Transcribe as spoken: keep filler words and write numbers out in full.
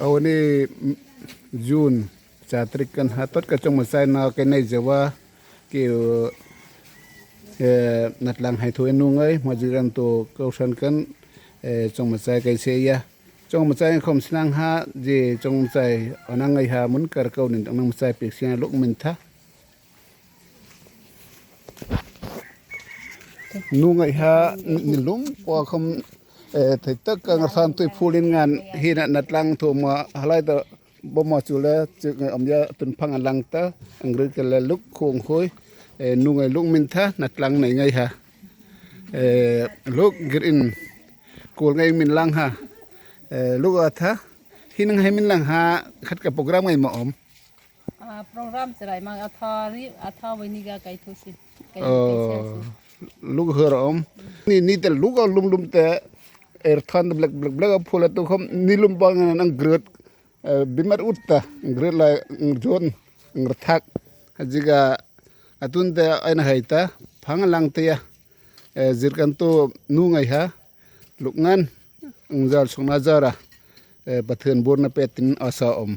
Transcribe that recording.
Aw ni, June, châ tarik kan ha tot ka chawngmachâi na kei nei zia a, kei, eh, natlang hai thu en nu ngei, ma ji ran to ko san kan, eh, chawngmachâi kei se ya. Chawngmachâi khawm sinang ha, ji chawngmachâi anang ngei ha mun kar ko nin anang machâi pêk sian luk min tha. Nu ngei ha, ni lum, pua khawm, eh, thei tak ka ngar san tui phul in ngan, hi na natlang thu ma, halai ta, Bo ma chu le, chu ngai om ya tun phang a lang ta, ang ri ke le luk khung hui, eh, nu ngai luk min tha, natlang nei ngai ha. Eh, luk gir in, kul ngai min lang ha. Eh, luk a tha, hi nang hai min lang ha, khat ka program ngai ma om. Ah, program chirai mang a tha ri, a tha wei ni ga kai thu si. Kai, kai sian si. Oh, luk hur om. Ni, ni te luk a lum lum te, er than blek, blek, blek a phul a tu khawm, ni lum bang ngan ang grut. Eh, bimat ut ta, ngrut lai, ngrut, ngrut thak. Jika atun te aina hai ta, phang lang te ya. Eh, zir kan tu nu ngai ha, luk ngan, ngjal sung na jara. Eh, Pathian bur na petin asa om.